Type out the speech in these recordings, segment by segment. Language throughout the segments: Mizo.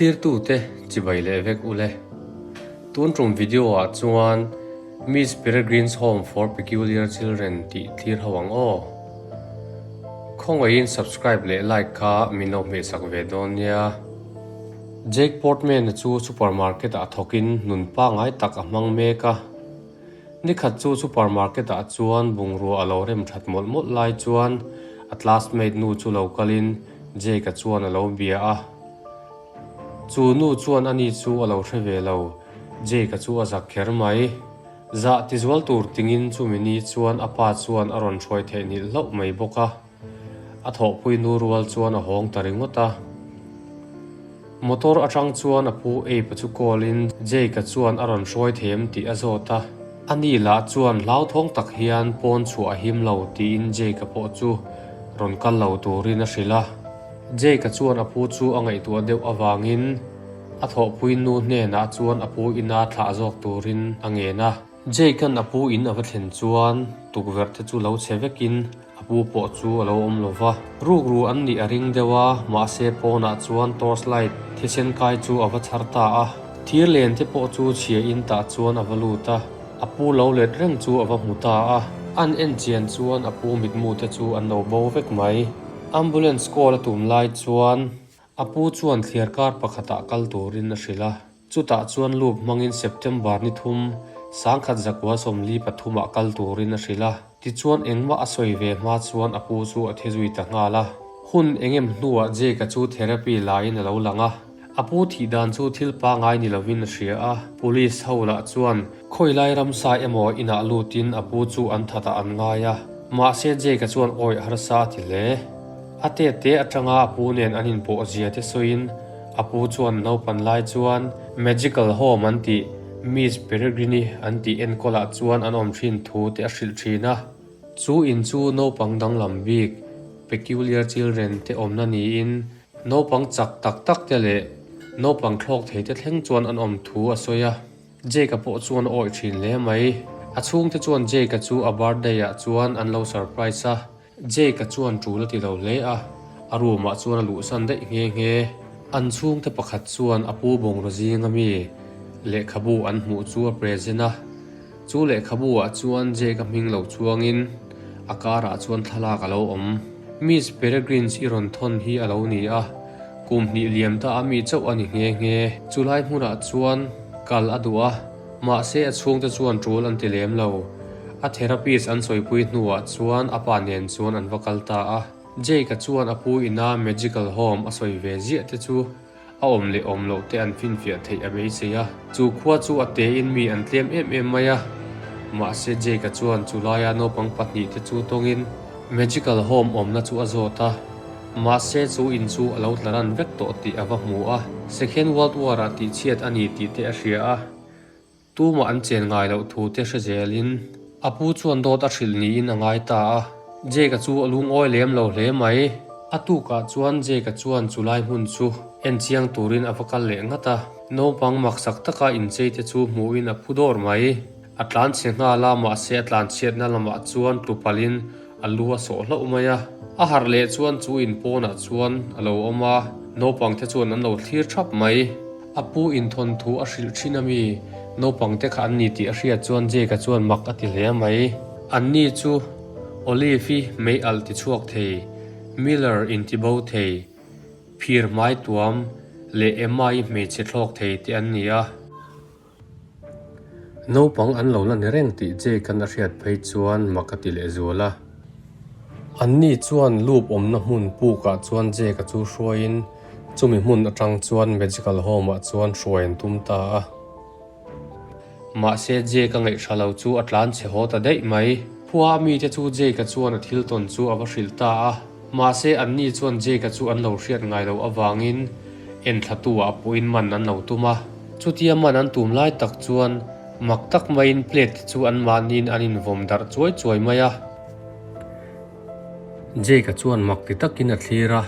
Thlirtute chibai leh vek ule. Tun tum video ah chuan Miss Peregrine's Home for Peculiar Children tih thlir ho ang aw. Khawngaihin subscribe leh like kha min lo hmehsak ve dawn nia. Jake Portman-a chu supermarket ah thawkin nun pangngai tak a hmang mek a. Nikhat chu supermarket ah chuan bungrua a lo rem that mawlh mawlh lai chuan a classmate nu chu lo kalin Jake-a chuan a lo bia a. Chu nu chuan ani chu a lo hre ve lo, Jake-a chu a zak kher mai. Zah tizual tur tingin chumi ni chuan a pa chuan a rawn hruai theihnghilh hlauh mai bawk a. A thawhpui nu rual chuan a hawng ta ringawt a. Motor atang chuan a pu Abe-a chu call in Jake-a chuan a rawn hruai them tih a zawt a. A ni lah chuan hlauthawng tak hian pawn chhuah a him lo tiin Jake-a pawh chu rawn kal lo turin a hrilh a. Jake-a chuan a pu chu a ngaihtuah deuh avangin a thawhpui nu hnenah chuan a pu ina thlah zawk turin a ngen a. Jake-a'n a pu in a va thlen chuan tukverh te chu lo chhe vekin A pu pawh chu a lo awm lo va, rukru an nih a ring deuh a, mahse pawnah chuan torch light thisen kai chu a va chhar ta a. Thir len te pawh chu chhia in tah chuan a va lut a, a pu lo let reng chu a va hmu ta a. An en chian chuan a pu mitmu te chu an lo bo vek mai. Ambulance call a tum lai chuan a pu chuan thliar kar pakhatah kal turin a hrilh a. Chutah chuan loop hmangin September ni thum, 1943 ah kal turin a hrilh a. Tichuan engmah a sawi ve hma chuan a pu chu a thi zui ta nghal a. Hun engem hnuah Jake-a chu therapy laiin a lo lang a. A pu thih dan chu thil pangai ni lovin a hria a. Police ho lah chuan khawilai ramsa emaw inah lutin a pu chu an thatah an ngai a. Mahse Jake-a chuan awih harsa a ti hle. A tete atanga a pu nen an inpawh zia te sawiin A pu chuan naupan lai chuan Magical Home an tih Miss Peregrine an tih enkawlah chuan an awm thin thu te a hrilh thin a. Chu in chu naupang danglam bik, peculiar children, te awmna niin naupang chak tak tak te leh naupang thlawk thei te thleng chuan an awm thu a sawi a. Jake-a pawh chuan a awih thin hle mai. A chhungte chuan Jake-a chu a birthday ah chuan an lo surprise a. Jake-a chuan tul a ti lo hle a, a room ah chuan a luhsan daih nghe nghe. An chhungte pakhat chuan a pu bungraw zinga mi lehkhabu an hmuh chu a present a, chu lehkhabu ah chuan Jake-a hming lo chuangin a karah chuan thlalak a lo awm. Miss Peregrines i rawn thawn hi a lo ni a, kum hnih liam ta a mi chauh a ni nghe nghe. Chulai hmunah chuan kal a duh a. Mahse a chhungte chuan tul an ti lem lo. A therapist an sawipui hnuah chuan a pa nen chuan an va kal ta a. Jake-a chuan a pu ina magical home a sawi ve ziah te chu a awm leh awm loh te an finfiah theih a beisei a. Chu khua chu a tein mi an tlem em em mai a. Mahse Jake-a chuan chu laia naupang pahnihte chu tawngin magical home awmna chu a zawt a. Mahse chu in chu a lo tlaran vek tawh tih a va hmu a. Second World War-ah tihchhiat a ni tih te a hria a. Tumah an chen ngai loh thu te hre zelin a pu chuan dawt a hrilh niin a ngai ta a. Jake-a chu a lungawi lem lo hle mai. A tukah chuan Jake-a chuan chulai hmun chu en chiang turin a va kal leh ngat a. Naupang maksak taka inchei te chu hmuhin a phu dawr mai. A tlanchhe nghal a, mahse a tlanchhiatna lamah chuan tlu palhin A lu a sawh hlauh mai a. A harh leh chuan chu in pawnah chuan a lo awm a, naupang te chuan an lo thlir thap mai. A pu inthawn thu a hrilh thin a mi, naupang te kha an ni tih a hriat chuan Jake-a chuan mak a ti hle mai. Anni chu Olive-i mei alh ti chhuak thei, Miller inti bo thei, phir hmai tuam leh Emma-i hmeichhe thlawk thei te an ni a. Naupang an lo la ni reng tih Jake-a'n a hriat phei chuan mak a ti leh zual a. Anni chuan loop awmna hmun pukah chuan Jake-a chu hruaiin chumi hmun atang chuan Magical Home-ah chuan hruai an tum ta a. Mahse Jake-a ngaihhra lo chu a tlan chhe haw ta daih mai. Khua a mite chu Jake-a chuan a thil tawn chu a va hrilh ta a. Mahse anni chuan Jake-a chu an lo hriat ngai loh avangin enthlatu-ah pawhin man an lo tum a. Chutia man an tum lai tak chuan mak tak maiin plate te chu anmahniin an invawm darh chuai chuai mai a. Jake-a chuan mak ti takin a thlir a,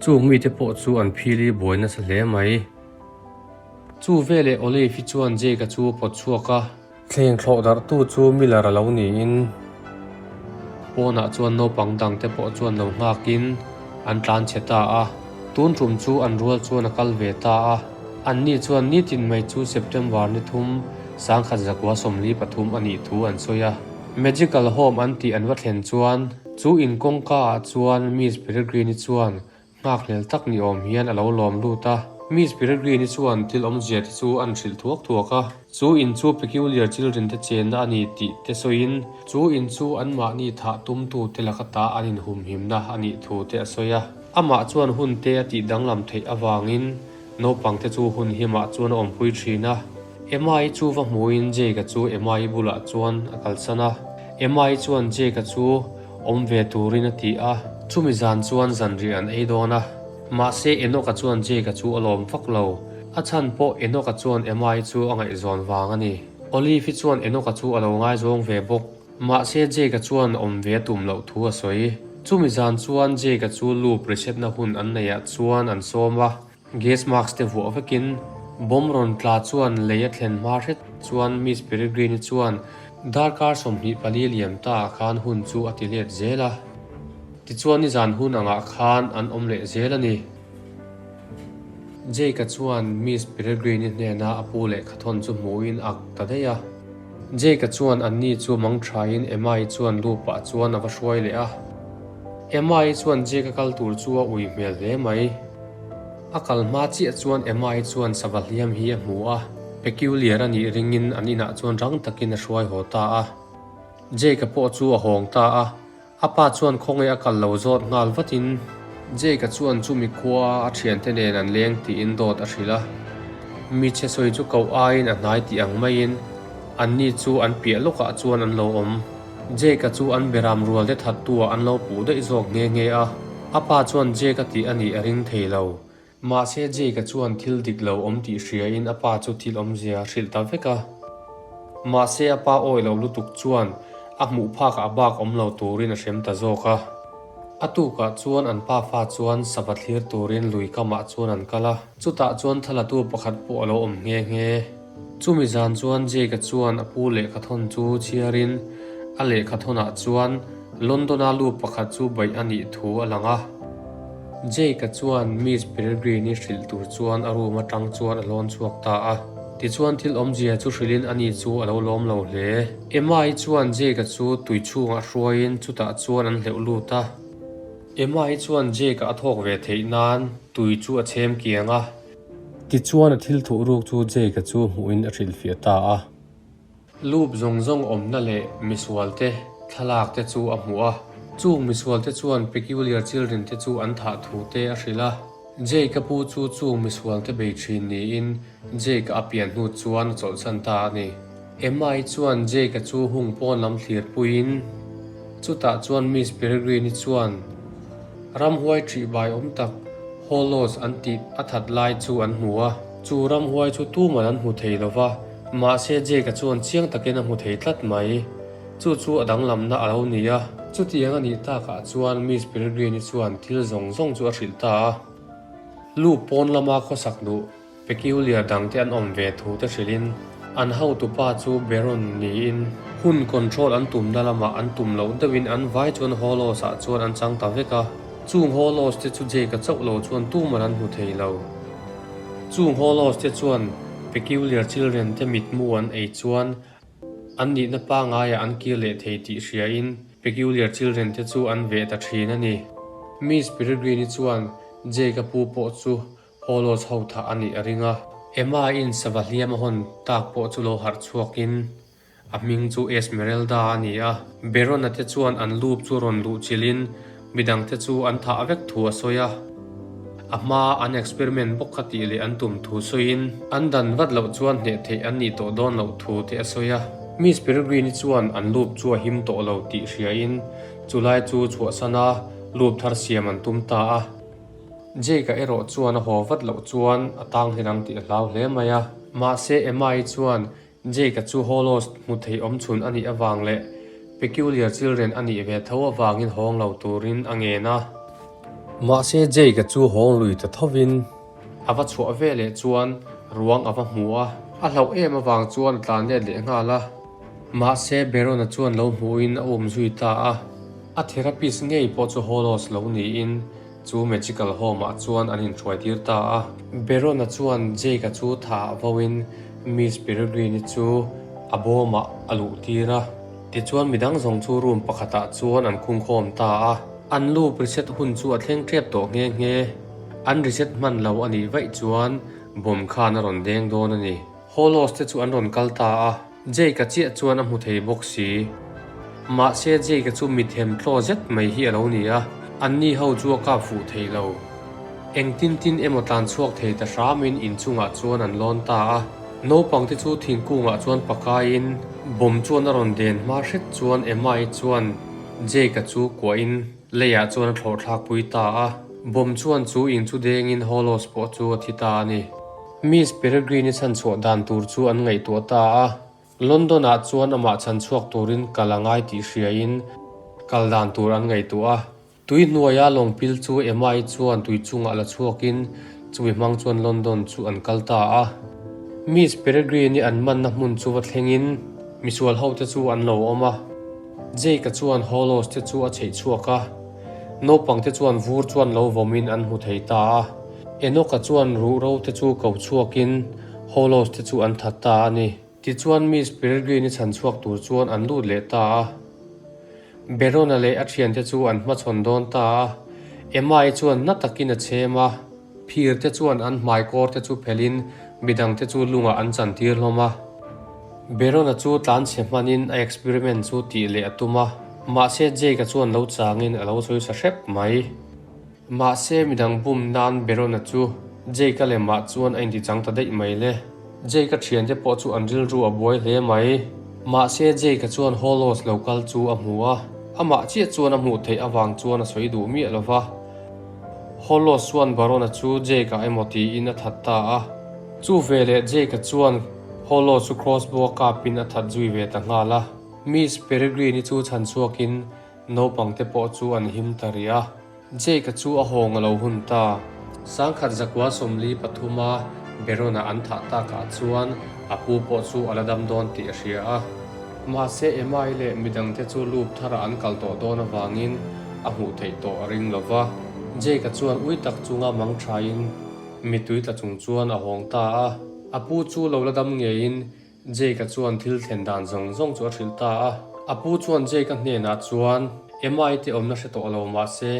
chung mite pawh chu an phili buai nasa hle mai. Chu veleh Olive-i chuan Jake-a chu a pawt chhuak a. Thleng thlawh darhtu chu Miller a lo niin pawnah chuan naupang dangte pawh chuan lo nghakin an tlan chhe ta a. Tun tum chu an rual chuan a kal ve ta a. Anni chuan nitin mai chu September ni thum, 1943 a nih thu an sawi a. Magical Home an tih an va thlen chuan chu in kawngka ah chuan Miss Peregrine-i chuan Nghakhlel tak ni awm hian a lo lawm lut a. Miss Peregrine-i chuan thil awmzia te chu an hrilh thuak thuak a. Chu in chu peculiar children te chenna a ni tih te sawiin, chu in chu anmahni thah tumtu te laka ta an inhumhimna a nih thu te a sawi a. Amah chuan hun te a tih danglam theih avangin naupang te chu hun himah chuan a awmpui thin a. Emma-i chu va hmuhin Jake-a chu Emma-i bulah chuan a kalsan a. Emma-i chuan Jake-a chu Awm ve turin a ti a, chumi zan chuan zanriah an ei dawn a. Mahse Enoch-a chuan Jake-a chu a lawm vak lo. A chhan pawh Enoch-a chuan Emma-i chu a ngaihzawn vang a ni. Olive-i chuan Enoch-a chu a lo ngaizawng ve bawk. Mahse Jake-a chuan awm ve a tum loh thu a sawi. Chumi zan chuan Jake-a chu loop reset-na hun an neihah chuan an sawm a. Gas mask te vuah vekin bomb rawn tla chuan lei a thlen hma hret chuan Miss Peregrine-i chuan darkar 24 liam ta ah khan hun chu a ti let zel a. Tichuan nizan hun angah khan an awm leh zel a ni. Jake-a chuan Miss Peregrine-i hnena a pu lehkhathawn chu hmuhin ak ta daih a. Jake-a chuan anni chu mang thain Emma-i chuan lu pah chuan a va hruai leh a. Emma-i chuan Jake-a kal tur chu a ui hmel hle mai. A kal hma chiah chuan Emma-i chuan sava hliam hi a hmu a, peculiar a nih ringin an inah chuan rang takin a hruai haw ta a. Jake-a pawh chu a hawng ta a, a pa chuan khawnge a kal lo zawt nghal vatin Jake-a chuan chumi khua a thiante nen an leng tiin dawt a hrilh a. Mi chhe sawi chu koh aiin a hnai tih ang maiin anni chu an piah lawkah chuan an lo awm. Jake-a chu an beram rual te thattu-ah an lo puh daih zawk nghe nghe a, a pa chuan Jake-a tih a nih a ring thei lo. Mahse Jake-a chuan thil dik lo awm tih hriain a pa chu thil awmzia a hrilh ta vek a. Mahse a pa awi lo lutuk chuan a hmuh phakah a bak awm lo turin a hrem ta zawk a. A tukah chuan an pa fa chuan sava thlir turin lui kamah chuan an kal a, chutah chuan thlalatu pakhat pawh a lo awm nghe nghe. Chumi zan chuan Jake-a chuan a pu lehkhathawn chu chhiarin a lehkhathawnah chuan London-a lu pakhat chu baih a nih thu a lang a. Jake-a chuan Miss Peregrine-i hrilh tur chuan a room atang chuan a lawn chhuak ta a. Tichuan thil awmzia chu hrilhin ani chu a lo lawm lo hle. Emma-i chuan Jake-a chu tui chhungah hruaiin chutah chuan an hleuh lut a. Emma-i chuan Jake-a a thawk ve theih nan tui chu a chhem kiang a. Tichuan a thil thuh ruk chu Jake-a chu hmuhin a hrilhfiah ta a. Loop zawng zawng awmna leh misualte thlalak te chu a hmu a. Chung misualte chuan peculiar children te chu an thah thu te a hrilh a. Jake-a pu chu chung misualte bei thin niin Jake-a a pian hnu chuan a chawlhsan ta a ni. Emma-i chuan Jake-a chu hung pawn lam thlir puiin chutah chuan Miss Peregrine-i chuan ramhuai ṭih bai awm tak Hollows an tih a that lai chu an hmu a, chu ramhuai chu tuman an hmu thei lo va, mahse Jake-a chuan chiang takin a hmu thei tlat mai. Chu chu a danglamna a lo ni a. Chutiang a nih takah chuan Miss Peregrine-i chuan thil zawng zawng chu a hrilh ta a. Lu pawn lama khawsak duh Peculiar dangte an awm ve thu te hrilhin an hotupa chu Baron niin hun control an tumna lamah an tum loh deuhin an vai chuan Hollows ah chuan an chang ta vek a. Chung Hollows te chu Jake-a chauh lo chuan tuman an hmu thei lo. Chung Hollows te chuan Peculiar Children te mitmu an ei chuan an nihna pangaiah an kir leh thei tih hriain Peculiar Children te chu an veh ta thin a ni. Miss Peregrine-i chuan Jake-a pu pawh chu Hollows ho thah a nih a ring a. Emma in sava hliam a hawn tak pawh chu lo harh chhuakin a hming chu Esmeralda a ni a. Baron-a te chuan an loop chu rawn luh chilhin midangte chu an thah vek thu a sawi a. A hmaa an experiment bawk kha tih leh an tum thu sawiin an dan vat loh chuan hneh theih an nih tawh dawn loh thu te a sawi a. Miss Peregrine-i chuan an loop chu a him tawh lo tih hriain chulai chu chhuahsan a, loop thar siam an tum ta a. Jake-a erawh chuan a haw vat loh chuan a tang hlir ang tih a hlau hle mai a. Mahse Emma-i chuan Jake-a chu Hollows hmu thei awm chhun a nih avang leh Peculiar Children a nih ve tho avangin hawng lo turin a ngen a. Mahse Jake-a chu hawng lui ta thovin a va chhuah ve leh chuan ruang a va hmu a, a hlauh em avang chuan a tlan let leh nghal a. Mahse Baron-a chuan lo hmuhin a um zui ta a, a therapist ngei pawh chu Hollows lo niin. Chu magical home ah chuan an inhruai tir ta a. Baron-a chuan Jake-a chu thah voin Miss Peregrine-i chu a bawmah a luh tir a. Tichuan midang zawng chu room pakhatah chuan an khungkhawm ta a. An loop reset hun chu a thleng tep tawh nghe nghe. An reset hman lo a nih vaih chuan bomb khan a rawn deng dawn a ni. Hollows te chu an rawn kal ta a. Jake-a chiah chuan a hmu thei bawk si. Mahse Jake-a chu mithem tlaw zet mai hi a lo ni a, anni ho chu a kap fuh thei lo. Engtin tin emaw tlan chhuak thei ta hramin inchungah chuan an lawn ta a. Naupang te chu thingkungah chuan pakaiin bomb chuan a rawn den hma hret chuan Emma-i chuan Jake-a chu kuahin leiah chuan a thlawh thlak pui ta a. Bomb chuan chu in chu dengin Hollows pawh chu a thi ta a ni. Miss Peregrine-i chhanchhuah dan tur chu an ngaihtuah ta a, London-ah chuan amah chhanchhuak turin kal a ngai tih hriain kal dan tur an ngaihtuah a. Tui hnuaia lawng pil chu Emma-i chuan tui chungah la chhuakin chumi hmang chuan London chu an kal ta a. Miss Peregrine-i an manna hmun chu va thlengin misual hote chu an lo awm a. Jake-a chuan Hollows te chu a chheih chhuak a, naupangte chuan vur chuan lo vawmin an hmu thei ta a. Enoch-a chuan ruhro te chu ko chhuakin Hollows te chu an that ta a ni. Tichuan Miss Peregrine-i chhan chhuak tur chuan an lut leh ta a. Baron-a leh a thiante chu an hmachhawn dawn ta a. Emma-i chuan na takin a chhem a, phir te chuan an hmai kawr te chu phelhin midang te chu lungah an chantir hlawm a. Baron-a chu tlanchhe hmanin a experiment chu tih leh a tum a, mahse Jake-a chuan lo changin a lo sawi sa hrep mai. Mahse midang bum nan Berona chu Jake-a lemah chuan a intichang ta daih mai le. Jake-a thiante pawh chu an rilru a buai hle mai. Mahse Jake-a chuan Hollows lo kal chu a hmu a, amah chiah chuan a hmuh theih avang chuan a sawi duh miah lo va. Hollows chuan Barona chu Jake-a emaw tiin a that ta a. Chu veleh Jake-a chuan Hollows chu crossbow a kapin a that zui ve ta nghal a. Miss Peregrine-i chu chhan chhuakin Naupangte pawh chu an him ta rih a. Jake-a chu a hawng a lo hun ta. Sangkhat zakua 43 a Baron-a an thah takah chuan a pu pawh chu a la dam dawn tih a hria a. Mahse Emma-i leh midangte chu loop tharah an kal tawh dawn avangin a hmuh theih tawh a ring lo va. Jake-a chuan ui tak chunga mang thain mittui tla chung chuan a hawng ta a. A pu chu lo la dam ngeiin Jake-a chuan thil thlen dan zawng zawng chu a hrilh ta a. A pu chuan Jake-a hnenah chuan Emma-i te awmna hre tawh lo mahse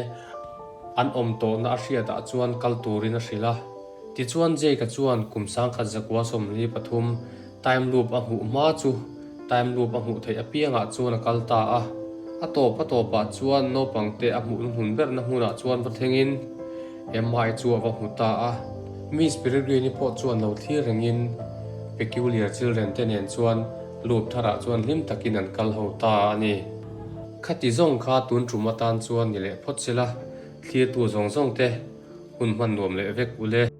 an awm tawhna a hriatah chuan kal turin a hrilh a. Tichuan Jake-a chuan kum sangkhat zakua 43 time loop a hmuh hma chu time loop a hmuh theih apiangah chuan a kal ta a. A tawp a tawpah chuan naupang te a hmuh hmun berna hmunah chuan va thlengin Emma-i chu a va hmu ta a. Miss Peregrine-i pawh chuan lo thlir rengin Peculiar Children te nen chuan loop tharah chuan hlim takin an kal ho ta a ni. Khati zawng kha tun tum atan chuan ni leh phawt sela, thlirtu zawng zawng te hun hman nuam leh vek u le.